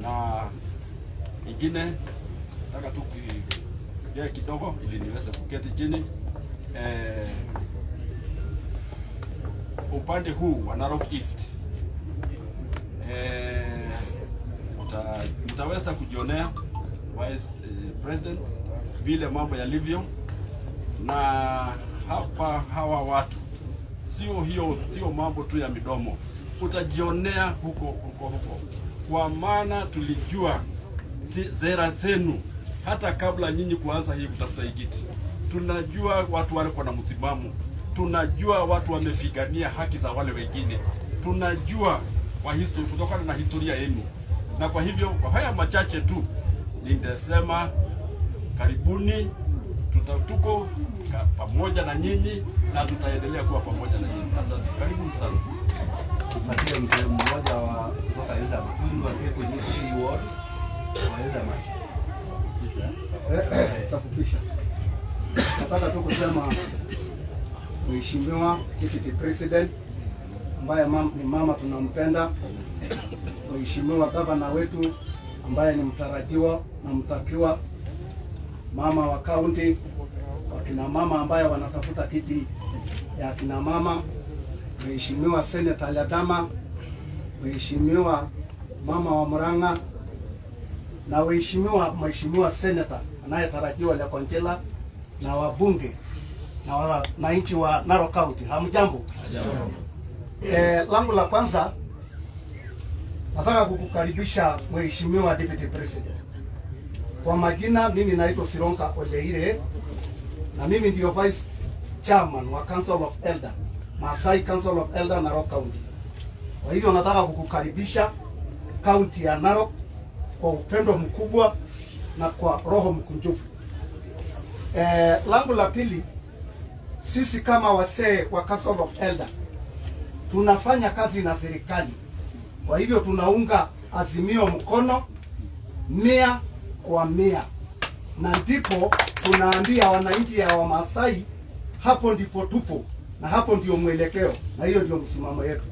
Na ingine nataka tu kuongea kidogo ili niweze kuketi chini. Upande huu wa Narok East, mtaweza kujionea, Vice President, vile mambo yalivyo, na hapa hawa watu sio hiyo, sio mambo tu ya midomo, utajionea huko huko huko, kwa maana tulijua si sera zenu hata kabla nyinyi kuanza hii kutafuta hii kiti. Tunajua watu wale na msimamo, tunajua watu wamepigania haki za wale wengine, tunajua kwa kutokana na historia yenu, na kwa hivyo kwa haya machache tu ningesema karibuni, tuko pamoja na nyinyi na tutaendelea kuwa pamoja na nyinyi. Asante, karibuni sana. Tupatie mzee mmoja wa kutoka Ildamat. Huyu ni wa Kekonyiti ward wa Ildamat. Tafupisha. Nataka tu kusema, Mheshimiwa Deputy President ambaye ni mama tunampenda, Mheshimiwa gavana wetu ambaye ni mtarajiwa na mtakiwa, mama wa kaunti, wakina mama ambaye wanatafuta kiti ya kina mama, Mheshimiwa Senator Ledama, Mheshimiwa mama wa Murang'a na waheshimiwa, Mheshimiwa Senator anayetarajiwa Lekonchela na wabunge na wananchi wa Narok County, hamjambo? Langu la kwanza nataka kukukaribisha, Mheshimiwa Deputy President. Kwa majina mimi naitwa Sironka Oleire na mimi ndio Vice Chairman wa Council of Elder, Maasai Council of Elder, Narok County. Kwa hivyo nataka kukukaribisha kaunti ya Narok kwa upendo mkubwa na kwa roho mkunjufu. Langu la pili, sisi kama wasee wa Council of Elder tunafanya kazi na serikali, kwa hivyo tunaunga Azimio mkono 100%, na ndipo tunaambia wananchi ya Wamasai hapo ndipo tupo na hapo ndio mwelekeo na hiyo ndio msimamo yetu.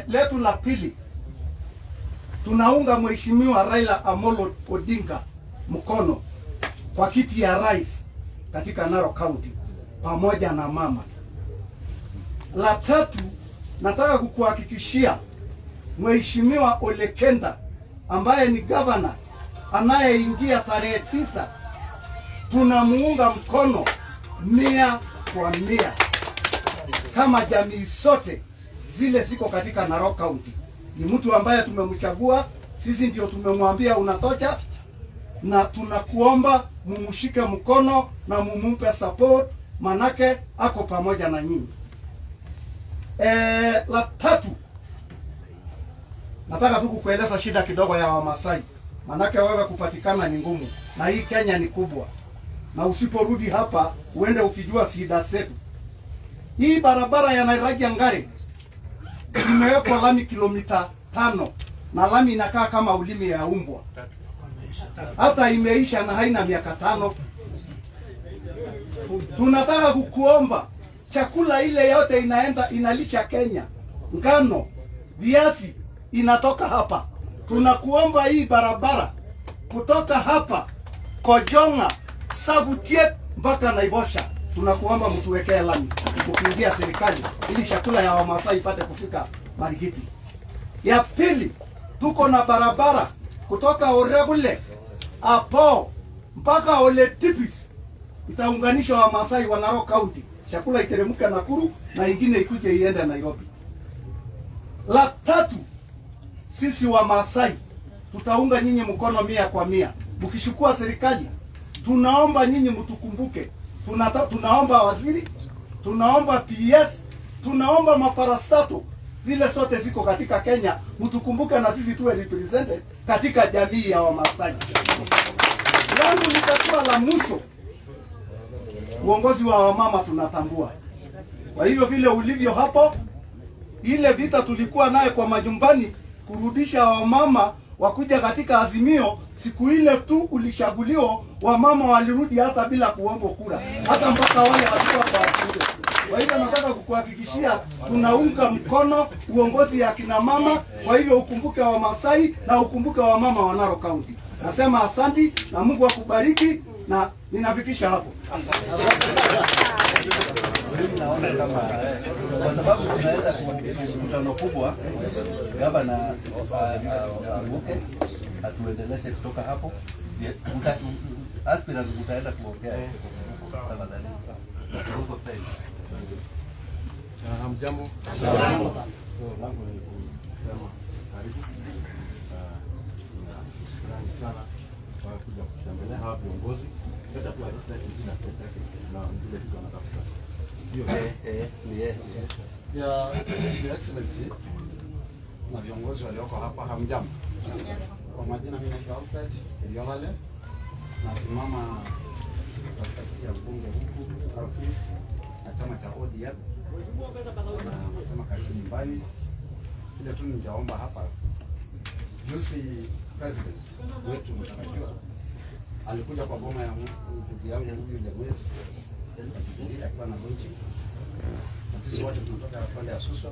Letu la pili, tunaunga Mheshimiwa Raila Amolo Odinga mkono kwa kiti ya rais katika Narok County pamoja na mama. La tatu, nataka kukuhakikishia Mheshimiwa Ole Kenta ambaye ni governor anayeingia tarehe 9, tunamuunga mkono 100% kama jamii zote zile ziko katika Narok County. Ni mtu ambaye tumemchagua sisi, ndio tumemwambia unatosha, na tunakuomba mumshike mkono na mumpe support, manake ako pamoja na nyinyi. La tatu nataka tu kukueleza shida kidogo ya Wamasai, manake wewe kupatikana ni ngumu, na hii Kenya ni kubwa, na usiporudi hapa uende ukijua shida zetu. Hii barabara ya Nairobi Ngare imewekwa lami kilomita 5 na lami inakaa kama ulimi ya umbwa, hata imeisha na haina miaka 5. Tunataka kukuomba, chakula ile yote inaenda inalisha Kenya, ngano, viazi inatoka hapa. Tunakuomba hii barabara kutoka hapa Kojonga, Sabutiet mpaka Naivasha, tunakuomba mtuwekee lami ukiingia serikali, ili chakula ya Wamasai ipate kufika Marigiti. Ya pili, tuko na barabara kutoka Oregule hapo mpaka Ole Tipis itaunganisha Wamasai wa Narok County, chakula iteremke Nakuru na ingine ikuje iende Nairobi. La tatu, sisi wa Masai tutaunga nyinyi mkono 100%. Mkishukua serikali, tunaomba nyinyi mtukumbuke. Tunaomba waziri, tunaomba PS, tunaomba maparastatal zile zote ziko katika Kenya, mtukumbuke na sisi tuwe represented katika jamii ya Wamasai. Langu litakuwa la mwisho, uongozi wa wamama tunatambua. Kwa hivyo vile ulivyo hapo, ile vita tulikuwa naye kwa majumbani kurudisha wamama wakuja katika Azimio, siku ile tu ulichaguliwa, wamama walirudi hata bila kuomba kura, hata mpaka wale walikuwa kwa Azimio. Kwa hivyo nataka kukuhakikishia tunaunga mkono uongozi ya kina mama. Kwa hivyo ukumbuke wa Masai na ukumbuke wa mama wa Narok County. Nasema asanti na Mungu akubariki na ninafikisha hapo. Mimi naona kama kwa sababu tunaenda mkutano kubwa, gavana avuke atuendeleshe kutoka hapo. Aspirant utaenda kuongea tafadhali. Because of time. Hamjambo. Langu ni kusema karibu. Shukrani sana kwa kuja kutembelea hawa viongozi. Leta tu alete jina peke yake na vile vitu anatafuta. Hiyo Eh, ni yeye. Ya Your Excellency na viongozi walioko hapa, hamjambo. Kwa majina mimi naitwa Alfred Eliolale, nasimama katika kiti ya mbunge huku Narok East na chama cha ODM, na nasema karibu nyumbani. Ile tu ningeomba hapa, juzi president wetu mtarajiwa alikuja kwa boma ya ndugu yangu huyu Lewis akiwa na launching na sisi wote tunatoka pande ya Suswa.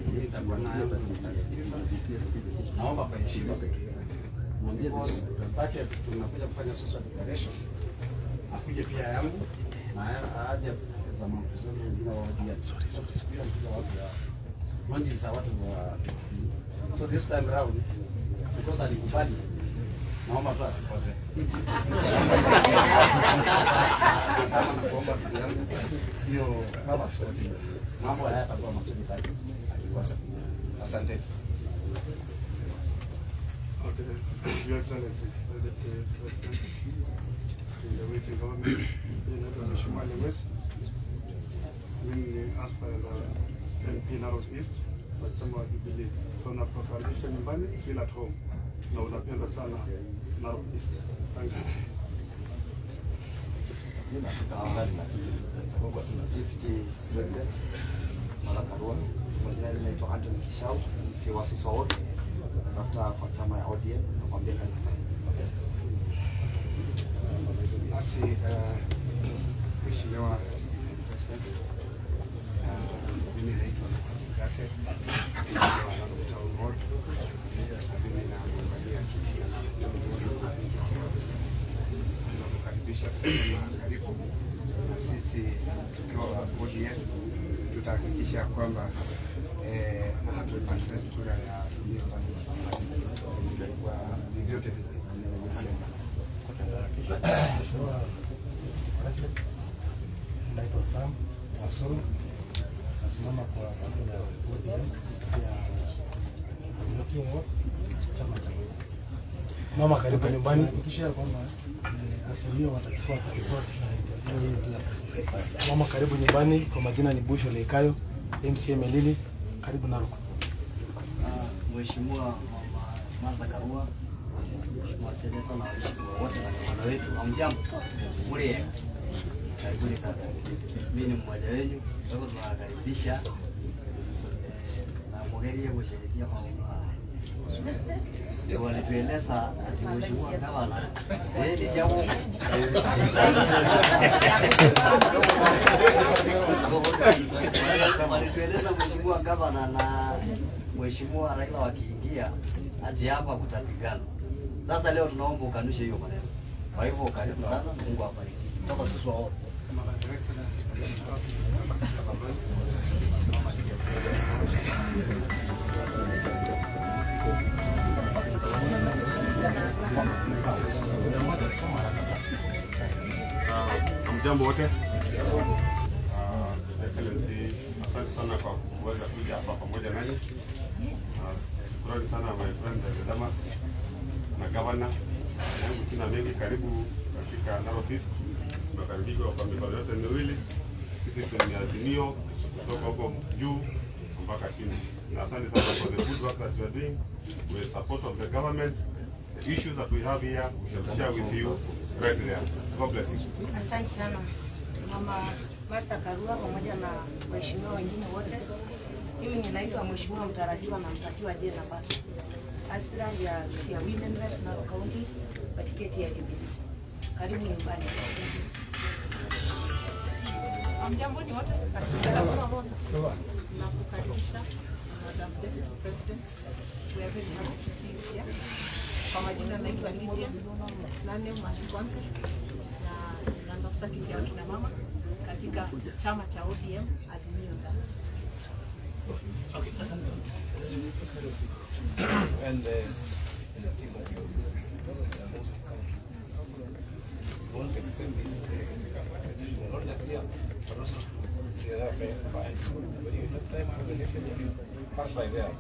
Mimi nitakuwa naye tarehe 9. Naomba kwa heshima, because take tunakuja kufanya Suswa declaration, akuje pia yangu na aje za mampizoni wengine wa ODM. So siku hiyo alikuja watu ya launching za watu wa, so this time round because alikubali, naomba tu asikose. Kama nakuomba ndugu yangu, hiyo baba asikose, mambo hayatakuwa mazuri akikosa. Asante. Okay, Your Excellency, the Deputy President in the waiting government, mimi naitwa Mheshimiwa Lewis. Mimi ni aspirant wa MP Narok East wa chama wa Jubilee. So nakukaribisha nyumbani, feel at home. Na unapendwa sana Narok East. Thank you. Deputy President Martha Karua. Majina naitwa Anthony Kishau, MC wa Suswa Ward, natafuta kwa chama ya ODM, nakwambia karibu sana. Basi Mheshimiwa President, mimi naitwa Lucas Mgate, wa Narok Town Ward, na mimi nagombania kiti ya Narok Town Ward na kiti ya tunakukaribisha kusema karibu, na sisi tukiwa ODM tutahakikisha kwamba 100% kura ya Azimio lazima tupate kwa vyovyote vile. Asante sana. Mheshimiwa President, naitwa Sam Wasuru, nasimama kwa majina ya ODM ya Nyoki chama cha Mama, karibu nyumbani. Hakikisha kwamba Azimio watachukua viti zote. Mama, karibu nyumbani. Kwa majina ni Busho Leikayo, MCA Melili, karibu Narok. Mheshimiwa Mama Martha Karua, Mheshimiwa Seneta na waheshimiwa wote na gavana wetu, hamjambo? Murie, karibuni sana. Mimi ni mmoja wenu, kwa hivyo tunawakaribisha na mugerie kusherehekea maundu haya. Walitueleza ati Mheshimiwa gavana yeye ni jamu walitueleza Mheshimiwa gavana na Mheshimiwa Raila wakiingia ati hapa kutapigana. Sasa leo tunaomba ukanushe hiyo maneno. Kwa hivyo karibu sana, Mungu awabariki. Toka Suswa wote. Your Excellency, Hamjambo wote. Excellency, asante sana kwa kuweza kuja hapa pamoja nanyi. Shukrani sana my friend Ledama na governor. Yangu sina mengi, karibu katika Narok East. Tunakaribishwa kwa mikono yote miwili. Sisi ni Azimio kutoka huko juu mpaka chini. Na asante sana for the good work that you are doing with support of the government. The issues that we have here, we shall share with you right there. God bless you. Asante sana Mama Martha Karua pamoja na waheshimiwa wengine wote. Mimi ninaitwa Mheshimiwa mtarajiwa na mtakiwa Jane Nabaso, aspirant ya kiti ya Women Rep Narok County kwa tiketi ya Jubilee. Karibu nyumbani. Hamjamboni wote. Nakukaribisha Madam Deputy President. We are very happy to see you here. Kwa majina naitwa Lydia Nane Masikwante na natafuta kiti ya kina mama katika chama cha ODM Azimio la Okay, asante sana. And the team of you also come. We want to extend this invitation not just here, but also to the other friend. When you have time after the election, you should pass by there.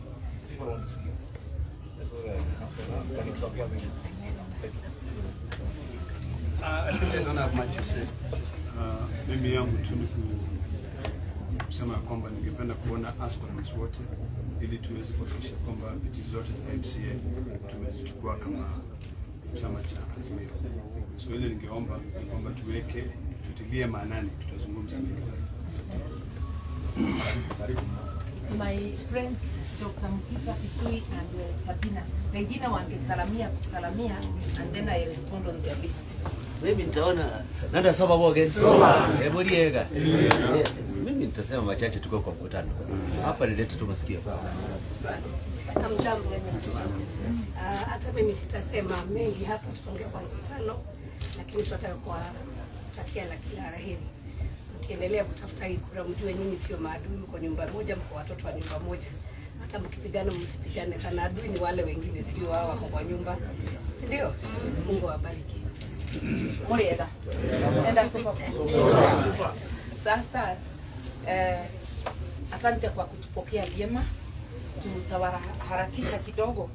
People want to see you. That's what I ask for now. Can you talk here? Thank you. I think I don't have much to say. Mimi yangu tu ni kusema ya kwamba ningependa kuona aspirants wote ili tuweze kuhakikisha kwamba viti zote za MCA tumezichukua kama chama cha Azimio. So ile ningeomba ni kwamba tuweke, tutilie maanani, tutazungumza mengi. Asante. Karibu. My friends Dr. Mukisa Kitui and Sabina, wengine wangesalamia kusalamia and then I respond on their behalf. Mimi nitaona nanda soma boge hebu liega. Mimi nitasema machache, tuko kwa mkutano hapa, nilete tu masikio. Hamjambo. Hata mimi sitasema mengi hapa, tutaongea kwa mkutano, lakini tunataka kuwatakia la kila la heri. Mkiendelea kutafuta hii kura, mjue nyinyi sio maadui, mko nyumba moja, mko watoto wa nyumba moja. Hata mkipigana msipigane sana, adui ni wale wengine, sio hao wako kwa nyumba, si ndio? Mungu awabariki. Muriega. Enda super. Sasa asante kwa kutupokea vyema. Tutawaharakisha kidogo,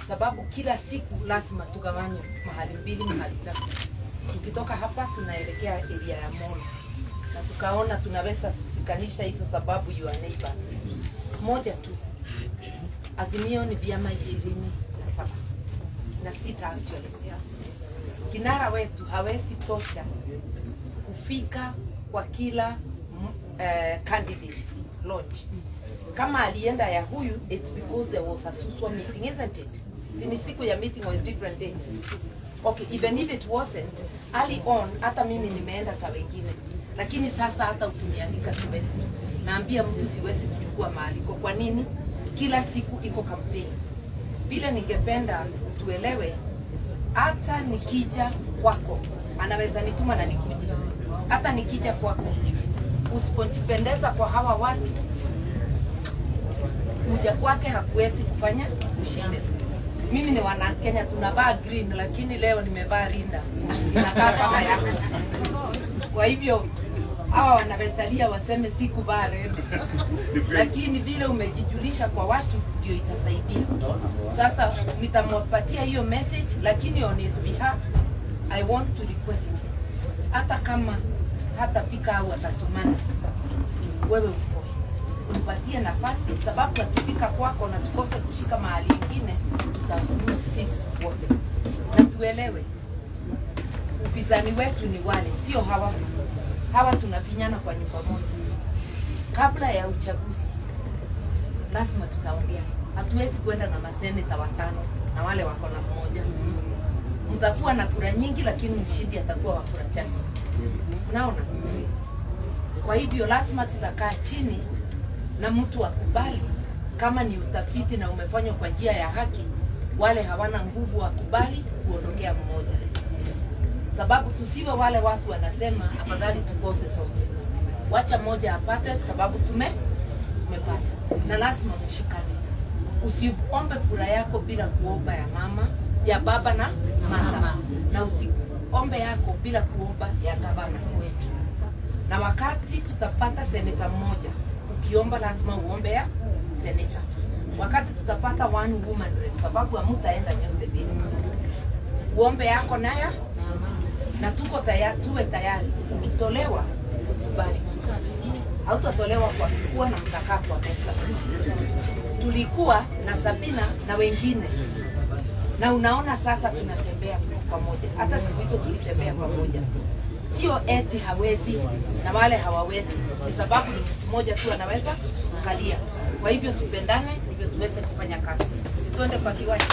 sababu kila siku lazima tugawanywe mahali mbili mahali tatu. Tukitoka hapa tunaelekea area ya Molo na tukaona tunaweza shikanisha hizo sababu you are neighbors. Moja tu, Azimio ni vyama 27 na sita actually. Kinara wetu hawezi tosha kufika kwa kila candidate launch. Kama alienda ya huyu, it's because there was a Suswa meeting, isn't it? Si ni siku ya meeting on different date. Okay, even if it wasn't, early on, hata mimi nimeenda za wengine, lakini sasa hata ukinialika siwezi. Naambia mtu siwezi kuchukua maaliko. Kwa nini? Kila siku iko campaign. Vile ningependa tuelewe, hata nikija kwako anaweza nituma na nikuje. Hata nikija kwako usipojipendeza kwa hawa watu, kuja kwake hakuwezi kufanya ushinde. Mimi ni wana Kenya tunavaa green, lakini leo nimevaa rinda inakaa kama yako. Kwa hivyo hawa wanawezalia waseme sikuvaa red, lakini vile umejijulisha kwa watu ndio itasaidia. Sasa nitamwapatia hiyo message, lakini on his behalf I want to request, hata kama hatafika au atatumana, wewe upoe umpatie nafasi, sababu akifika kwako na tukose kushika mahali ingine, tutaruhusu sisi wote, na tuelewe upinzani wetu ni wale, sio hawa. Hawa tunafinyana kwa nyumba moja. Kabla ya uchaguzi lazima tutaongea. Hatuwezi kwenda na maseneta watano na wale wako na mmoja. Mtakuwa na kura nyingi, lakini mshindi atakuwa wa kura chache. Unaona? Kwa hivyo lazima tutakaa chini na mtu akubali, kama ni utafiti na umefanywa kwa njia ya haki, wale hawana nguvu wakubali kuondokea mmoja, sababu tusiwe wale watu wanasema afadhali tukose sote, wacha mmoja apate, sababu tumepata, na lazima mshikane. Usiombe kura yako bila kuomba ya mama, ya baba na mama, na usiombe yako bila kuomba ya gavana wetu. Na wakati tutapata seneta mmoja, ukiomba lazima uombe ya seneta. Wakati tutapata one woman rep, sababu hamutaenda nyote bila uombe yako naya na tuko tayari, tuwe tayari. Ukitolewa ukubali, hautatolewa kwa kuwa na mtakaa kwa meza. Tulikuwa na Sabina na wengine, na unaona sasa tunatembea pamoja. Hata siku hizo tulitembea pamoja, sio eti hawezi na wale hawawezi, ni sababu ni mtu mmoja tu anaweza kukalia. Kwa hivyo tupendane, ndivyo tuweze kufanya kazi. Situende kwa kiwanja.